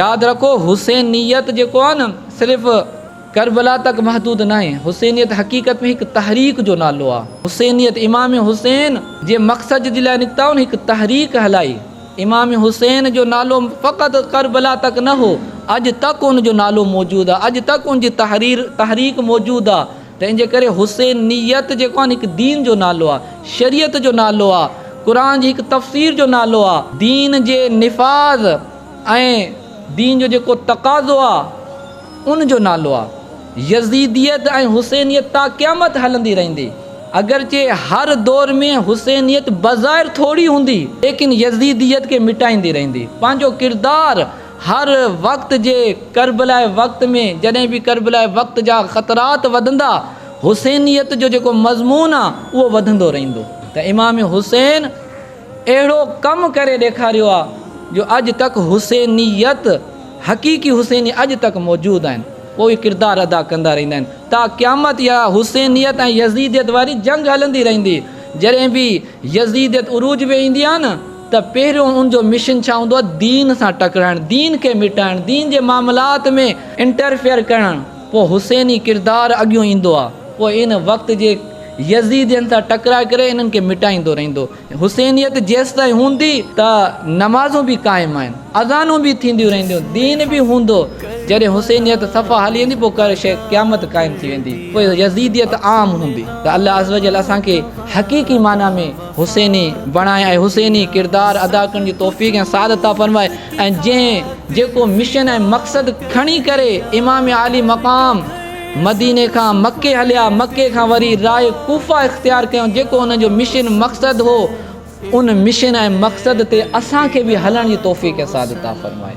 ياد رکو حسينيت جيڪو آهي نه صرف ڪربلا تڪ محدود ناهي، حسينيت حقيقت ۾ هڪ تحريڪ جو نالو آهي. حسينيت امام حسين جي مقصد جي لاء نڪتا هن هڪ تحريڪ هلائي. امام حسين جو نالو فقط ڪربلا تڪ نه هو، اڄ تڪ ان جو نالو موجود آهي، اڄ تڪ ان جي تحرير تحريڪ موجود آهي ته ان جي ڪري حسينيت جيڪو آهي نه هڪ دين جو نالو آهي، شريعت جو نالو آهي، قرآن جي هڪ تفسير جو نالو آهي، دين جي نفاذ ۽ دين جو جيڪو تقاضو آ ان جو نالو آ. يزيديت ۽ حسينيت تا قيامت هلندي رهندي. اگرچه هر دور ۾ حسينيت بظاهر ٿوري هوندي ليڪن يزيديت کي مٽائيندي رهندي. پنهنجو ڪردار هر وقت جي ڪربلائي وقت ۾ جڏهن به ڪربلائي وقت جا خطرات وڌندا حسينيت جو جيڪو مضمون آ اهو وڌندو رهندو ته امام حسين اهڙو ڪم ڪري ڏيکاريو آ جو اڄ تڪ حسينيت حقيقي حسيني اڄ تڪ موجود آهن پوء اهي ڪردار ادا ڪندا رهندا آهن تا قيامت اها حسينيت ۽ يزيديت واري جنگ هلندي رهندي جڏهن به يزيديت عروج ۾ ايندي آ نه ته پهريون ان جو مشن ڇا هوندو آ دين سان ٽڪرائڻ دين کي مٽائڻ دين جي معاملات ۾ انٽرفيئر ڪرڻ پوء حسيني ڪردار اڳيون ايندو آ پوء ان وقت جي يزيدين سان ٽڪرائي ڪري انهن کي مٽائيندو رهندو. حسينيت جيستائين هوندي ته نمازون به قائم آهن، اذانون به ٿينديون رهنديون، دين به هوندو. جڏهن حسينيت صفا هلي ويندي پوء ڪر شيء قيامت قائم ٿي ويندي، پوء يزيديت عام هوندي. ته الله عزوجل اسان کي حقيقي معنيٰ ۾ حسيني بڻائي ۽ حسيني ڪردار ادا ڪرڻ جي توفيق ۽ سعادت عطا فرمائي ۽ جنهن جيڪو مشن ۽ مقصد کڻي ڪري امام عالي مقام مديني کان مڪي هليا، مڪي کان وري راء ڪوفه اختيار ڪيائون، جيڪو انهن جو مشن مقصد هو، ان مشن ۽ مقصد تي اسان کي به هلڻ جي توفيق ۽ سعادت عطا فرمائي.